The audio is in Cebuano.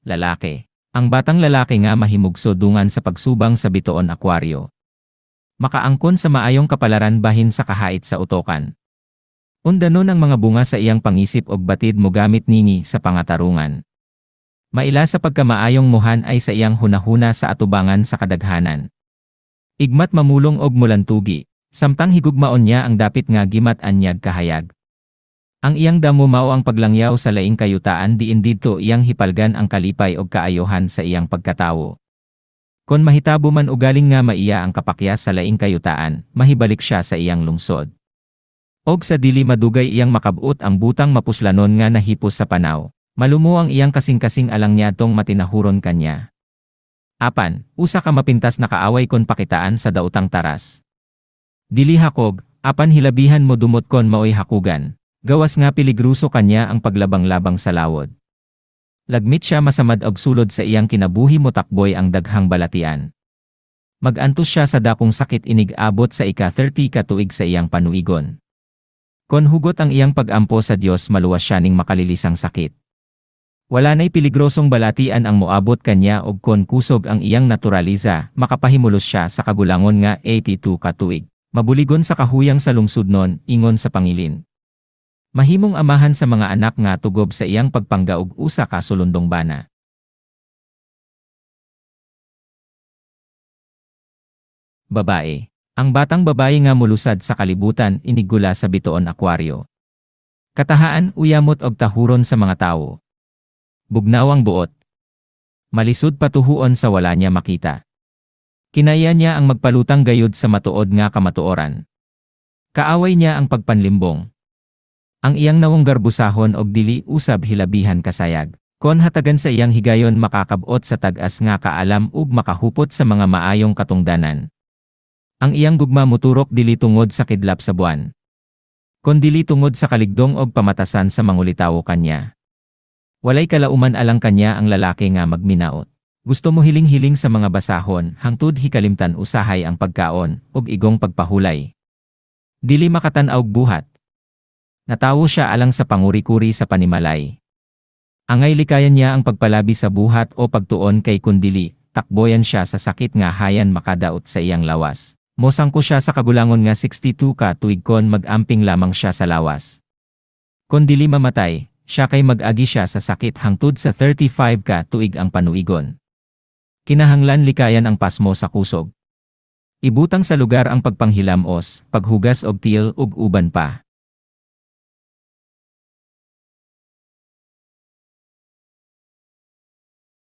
Lalaki. Ang batang lalaki nga mahimugso dungan sa pagsubang sa Bitoon, Aquario. Makaangkon sa maayong kapalaran bahin sa kahait sa utokan. Undanon ang mga bunga sa iyang pangisip og batid mogamit nini sa pangatarungan. Maila sa pagkamaayong muhan ay sa iyang hunahuna sa atubangan sa kadaghanan. Igmat mamulong og mulantugi, samtang higugmaon niya ang dapit nga gimat-an niyag kahayag. Ang iyang damo mao ang paglangyaw sa laing kayutaan diin didto iyang hipalgan ang kalipay og kaayohan sa iyang pagkatawo. Kon mahitabo man ugaling nga maiya ang kapakyas sa laing kayutaan, mahibalik siya sa iyang lungsod. Og sa dili madugay iyang makabot ang butang mapuslanon nga nahipos sa panaw. Malumo ang iyang kasing-kasing alang niadtong matinahuron kanya. Apan, usa ka mapintas na kaaway kon pakitaan sa daotang taras. Dili hakog, apan hilabihan mo dumot kon maoy hakugan. Gawas nga piligruso kanya ang paglabang-labang sa lawod. Lagmit siya masamad og sulod sa iyang kinabuhi motakboy ang daghang balatian. Magantos siya sa dakong sakit inig abot sa ika-30 ka tuig sa iyang panuigon. Kon hugot ang iyang pagampo sa Dios, maluwas siya ning makalilisang sakit. Wala na'y piligrosong balatian ang moabot kanya og kon kusog ang iyang naturaliza, makapahimulos siya sa kagulangon nga 82 ka tuig. Mabuligon sa kahuyang sa lungsodnon, ingon sa pangilin. Mahimong amahan sa mga anak nga tugob sa iyang pagpangga og usa ka sulundong bana. Babae. Ang batang babae nga mulusad sa kalibutan iniggula sa Bitoon, Aquario. Katahaan, uyamot og tahuron sa mga tawo. Bugnaw ang buot. Malisud patuhuon sa wala niya makita. Kinaya niya ang magpalutang gayud sa matuod nga kamatuoran. Kaaway niya ang pagpanlimbong. Ang iyang nawong garbusahon og dili usab hilabihan kasayag. Kon hatagan sa iyang higayon, makakab-ot sa tag-as nga kaalam ug makahupot sa mga maayong katungdanan. Ang iyang gugma muturok dili tungod sa kidlap sa buwan, kondili tungod sa kaligdong og pamatasan sa mangulitawo kanya. Walay kalauman alang kanya ang lalaki nga magminaot. Gusto mo hiling-hiling sa mga basahon hangtod hikalimtan usahay ang pagkaon ug igong pagpahulay. Dili makatan-aw og buhat. Natawo siya alang sa panguri-kuri sa panimalay. Angay likayan niya ang pagpalabi sa buhat o pagtuon kay kundili, takboyan siya sa sakit nga hayan makadaot sa iyang lawas. Mosangko siya sa kagulangon nga 62 ka tuig kon mag-amping lamang siya sa lawas. Kon dili mamatay siya kay mag-agi siya sa sakit hangtod sa 35 ka tuig ang panuigon. Kinahanglan likayan ang pasmo sa kusog. Ibutang sa lugar ang pagpanghilamos, paghugas og tiil ug uban pa.